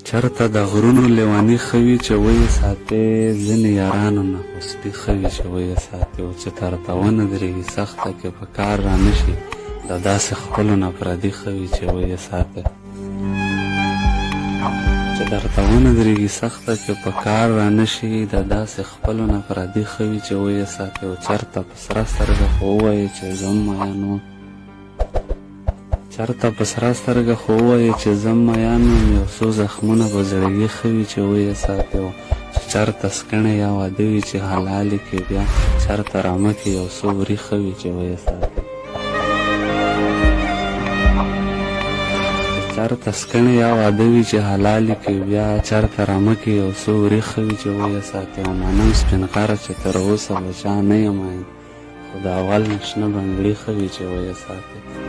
چرته د غرونو لیوني ښه وي چې ویې ساتې، ځینې یارانو نه خو سپي ښه وي چې ویې ساتې. او چې درته ونه درېږي سخته کې په کار رانه شي، د داسې خپلو نه پردي ښه وي چې ویې ساتې. چې درته ونه درېږي سخته کې په کار رانه شي، د داسې خپلو نه پردي ښه وي چې ویې ساتې. او چرته په سره سترګه خو ووایې چې زه هم میین وم، چرته په سره سترګه خو ووایې چې زه میین وم، یو څو زخمونه به زړګي ښه وي چې ویې ساتې. او چې چرته سکڼې یا واده وي چې حلالې کې بیا چرته رمه کې یو څو وري ښه وي چې ویې ساتې. چې چرته سکڼې یا واده وي چې حلالې کې بیا چرته رمه کې یو څو وري ښه وي چې ویې ساتې. او منم سپین غره چې تر اوسه به چا نه یم مین، خو د اول نه شنه بنګړي ښه وي چې ویې ساتې.